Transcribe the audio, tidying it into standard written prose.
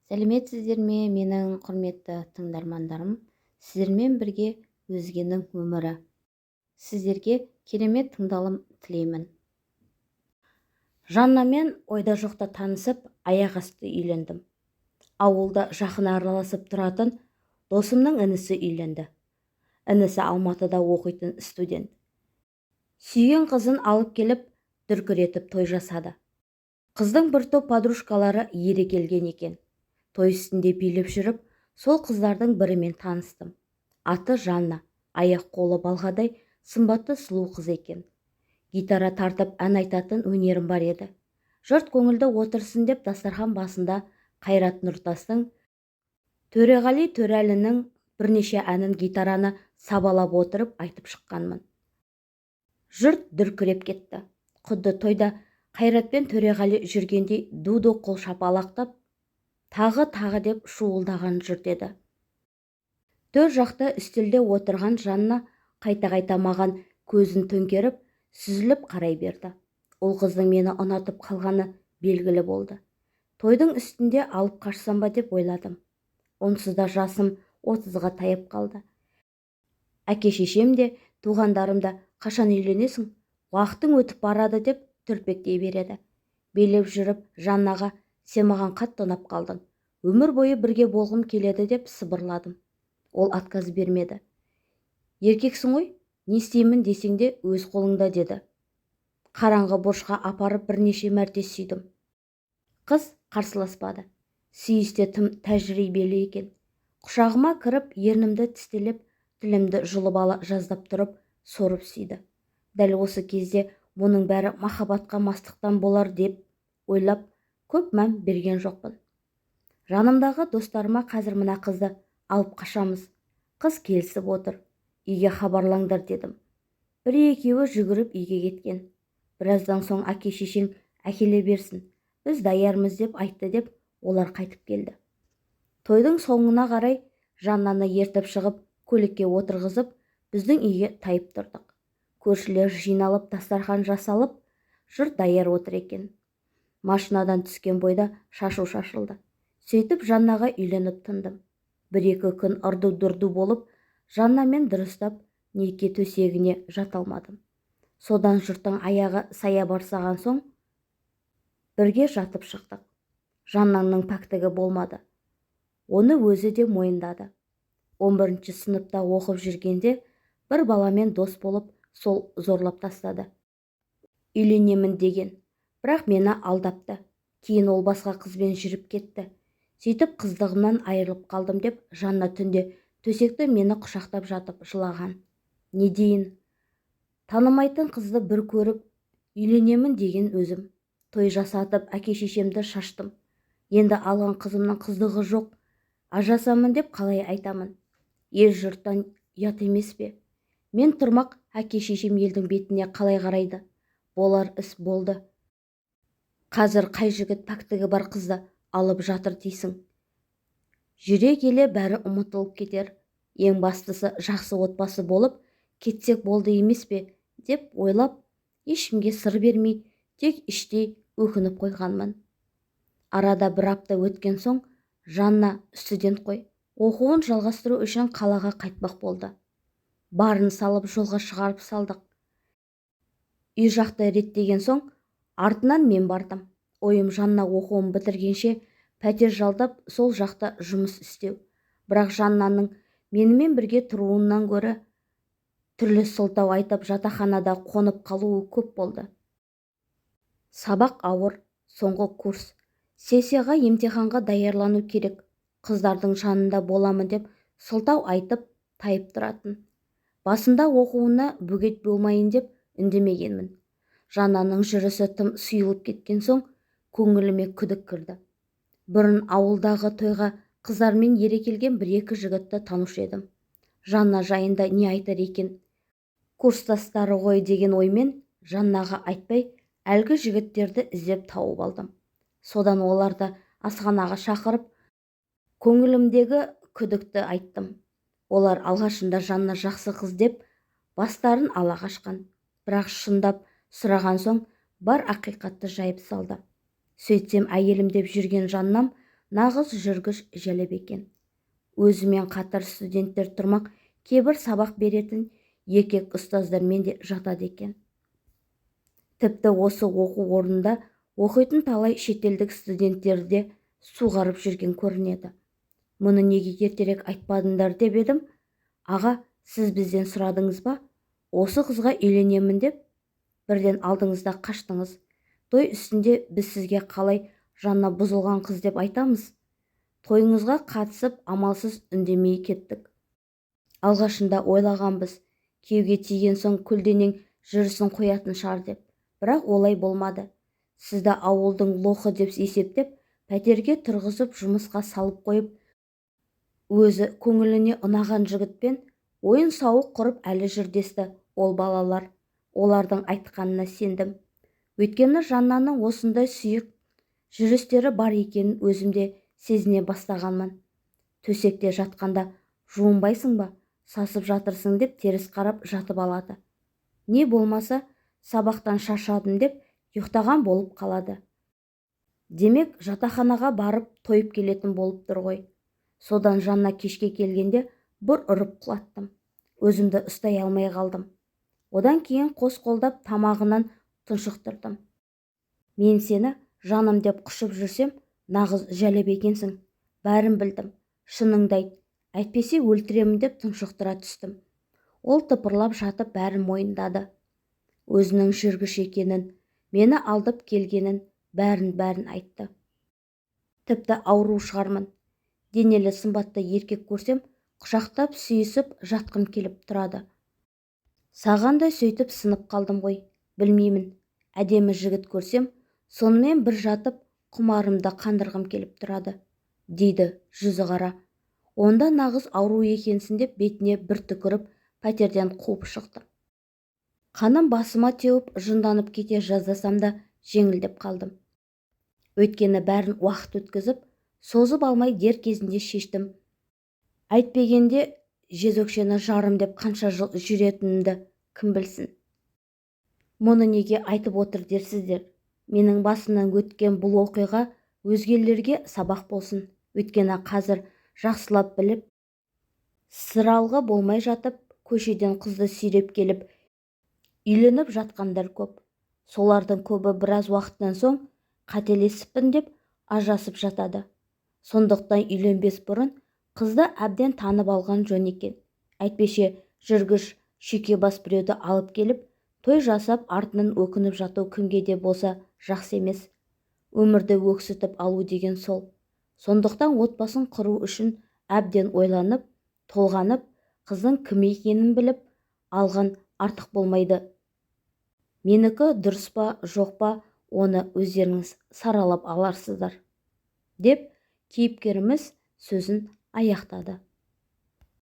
Сәлеметсіздер ме, менің құрметті тыңдармандарым! Сіздермен бірге Өзгенің өмірі. Сіздерге керемет тыңдалым тілеймін. Жаннамен ойда жоқта танысып, аяқ асты үйлендім. Ауылда жақын араласып тұратын досымның інісі үйленді. Інісі Алматыда оқитын студент. Сүйген қызын алып келіп, дүркіретіп той жасады. Қыздың бір топ подружкалары ере келген екен. Той үстінде билеп жүріп, сол қыздардың бірімен таныстым. Аты Жанна, аяқ-қолы балғадай сымбатты сұлу қыз екен. Гитара тартып ән айтатын өнерім бар еді. Жұрт көңілді отырсын деп дастархан басында Қайрат Нұртастың, Төреғали Төреәлінің бірнеше әнін гитараны сабалап отырып айтып шыққанмын. Жұрт дүркіреп кетті. Құдды тойда Қайрат пен Төреғали жүргендей ду-ду қол шапалақтап, тағы-тағы деп шуылдаған жұрт еді. Төр жақта үстелде отырған Жанна қайта-қайта маған көзін төңкеріп, сүзіліп қарай берді. Ол қыздың мені ұнатып қалғаны белгілі болды. Тойдың үстінде алып қашсам ба деп ойладым. Онсыз да жасым 30-ға таяп қалды. Әке-шешем де, туғандарым да қашан үйленесің, уақытың өтіп барады деп түрпектей береді. Билеп жүріп Жаннаға: сен маған қатты ұнап қалдың, өмір бойы бірге болғым келеді деп сыбырладым. Ол отказ бермеді. Еркексің ғой, не істеймін десең де өз қолыңда деді. Қараңғы бұрышқа апарып бірнеше мәрте сүйдім. Қыз қарсыласпады. Сүйісте тым тәжірибелі екен. Құшағыма кіріп, ернімді тістелеп, тілімді жұлып ала жаздап тұрып, сорып сүйді. Дәл осы кезде мұның бәрі махаббатқа мастықтан болар деп ойлап, көп мән берген жоқпын. Жанымдағы достарыма: қазір мына қызды алып қашамыз, қыз келісіп отыр, үйге хабарлаңдар дедім. Бір-екеуі жүгіріп үйге кеткен. Біраздан соң әке-шешең әкеле берсін, біз даярмыз деп айтты деп олар қайтып келді. Тойдың соңына қарай Жаннаны ертіп шығып, көлікке отырғызып, біздің үйге тайып тұрдық. Көршілер жиналып, дастархан жасалып, жұрт даяр отыр екен. Машинадан түскен бойда шашу шашылды. Сөйтіп Жаннаға үйленіп тындым. Бір-екі күн ырду-дырду болып, Жаннамен дұрыстап неке төсегіне жата алмадым. Содан жұрттың аяғы сая барсаған соң бірге жатып шықтық. Жаннаның пәктігі болмады. Оны өзі де мойындады. 11 сыныпта оқып жүргенде бір баламен дос болып, сол зорлап тастады. Үйленемін деген, бірақ мені алдапты. Кейін ол басқа қызбен жүріп кетті. Сөйтіп қыздығымнан айырылып қалдым деп Жанна түнде төсекті мені құшақтап жатып жылаған. Не дейін? Танымайтын қызды бір көріп, үйленемін деген өзім. Той жасатып, әке-шешемді шаштым. Енді алған қызымның қыздығы жоқ, ажырасамын деп қалай айтамын? Ел жұрттан ұят емес пе? Мен тұрмақ әке-шешем елдің бетіне қалай қарайды? Болар іс болды. Қазір қай жігіт пәктігі бар қызды алып жатыр дейсің? Жүре келе бәрі ұмытылып кетер. Ең бастысы жақсы отбасы болып кетсек болды емес пе деп ойлап, ешкімге сыр бермей, тек іштей өкініп қойғанмын. Арада бір апта өткен соң Жанна студент қой, оқуын жалғастыру үшін қалаға қайтпақ болды. Барын салып жолға шығарып салдық. Үй жақты реттеген соң артынан мен бардым. Ойым Жанна оқуын бітіргенше пәтер жалдап, сол жақта жұмыс істеу. Бірақ Жаннаның менімен бірге тұруынан гөрі түрлі сылтау айтып жатақханада қонып қалуы көп болды. Сабақ ауыр, соңғы курс. Сессияға емтиханға даярлану керек. Қыздардың жанында боламын деп сылтау айтып тайып тұратын. Басында оқуына бөгет болмайын деп үндемегенмін. Жаннаның жүрісі тым сұйылып кеткен соң көңіліме күдік кірді. Бұрын ауылдағы тойға қыздармен ере келген бір-екі жігітті танушы едім. Жанна жайында не айтар екен? Курстастары ғой деген оймен Жаннаға айтпай, әлгі жігіттерді іздеп тауып алдым. Содан оларды асханаға шақырып, көңілімдегі күдікті айттым. Олар алғашында Жанна жақсы қыз деп бастарын ала қашқан. Бірақ шындап сұраған соң бар ақиқатты жайып салды. Сөйтсем әйелім деп жүрген Жаннам Нағыз жүргіш жәлеп екен. Өзімен қатар студенттер тұрмақ, кейбір сабақ беретін еркек ұстаздармен де жатады екен. Тіпті осы оқу орнында оқитын талай шетелдік студенттерді де суғарып жүрген көрінеді. Мұны неге ертерек айтпадыңдар деп едім, аға, сіз бізден сұрадыңыз ба? Осы қызға үйленемін деп бірден алдыңызда қаштыңыз. Той үстінде біз сізге қалай Жанна бұзылған қыз деп айтамыз? Тойыңызға қатысып, амалсыз үндемей кеттік. Алғашында ойлағанбыз, күйеуге тиген соң көлденең жүрісін қоятын шығар деп. Бірақ олай болмады. Сізді ауылдың лохы деп есептеп, пәтерге тұрғызып, жұмысқа салып қойып, өзі көңіліне ұнаған жігітпен ойын-сауық құрып әлі жүр десті ол балалар. Олардың айтқанына сендім. Өйткені Жаннаның осындай сұйық жүрістері бар екенін өзім де сезіне бастағанмын. Төсекте жатқанда жуынбайсың ба, сасып жатырсың деп теріс қарап жатып алады. Не болмаса, сабақтан шаршадым деп ұйықтаған болып қалады. Демек, жатақханаға барып тойып келетін болып тұр ғой. Содан Жанна кешке келгенде бір ұрып құлаттым. Өзімді ұстай алмай қалдым. Одан кейін қос қолдап тамағынан тұншықтырдым. Мен сені жаным деп құшып жүрсем, нағыз жәлеп екенсің. Бәрін білдім. Шыныңды айт. Әйтпесе өлтіремін деп тұншықтыра түстім. Ол тыпырлап жатып бәрін мойындады. Өзінің жүргіш екенін, мені алдап келгенін бәрін-бәрін айтты. Тіпті ауру шығармын. Денелі сымбатты еркек көрсем, құшақтап сүйісіп жатқым келіп тұрады. Саған да сөйтіп сынып қалдым ғой. Білмеймін, әдемі жігіт көрсем, сонымен бір жатып құмарымды қандырғым келіп тұрады, дейді жүзі қара. Онда нағыз ауру екенсің деп бетіне бір түкіріп, пәтерден қуып шықтым. Қаным басыма теуіп, жынданып кете жаздасам да жеңілдеп қалдым. Өйткені бәрін уақыт өткізіп, созып алмай дер кезінде шештім. Әйтпегенде жезөкшені жарым деп қанша жыл жүретінімді кім білсін. Мұны неге айтып отыр дерсіздер. Менің басымнан өткен бұл оқиға өзгелерге сабақ болсын. Өйткені қазір жақсылап біліп, сыралғы болмай жатып, көшеден қызды сүйреп келіп, үйленіп жатқандар көп. Солардың көбі біраз уақыттан соң қателесіппін деп ажырасып жатады. Сондықтан үйленбес бұрын қызды әбден танып алған жөн екен. Әйтпесе жүргіш шүйкебас біреуді алып келіп, той жасап артынан өкініп жату кімге де болса жақсы емес. Өмірді өксітіп алу деген сол. Сондықтан отбасын құру үшін әбден ойланып, толғанып, қыздың кім екенін біліп алған артық болмайды. Менікі дұрыс па, жоқ па, оны өздеріңіз саралап аларсыздар, деп кейіпкеріміз сөзін аяқтады.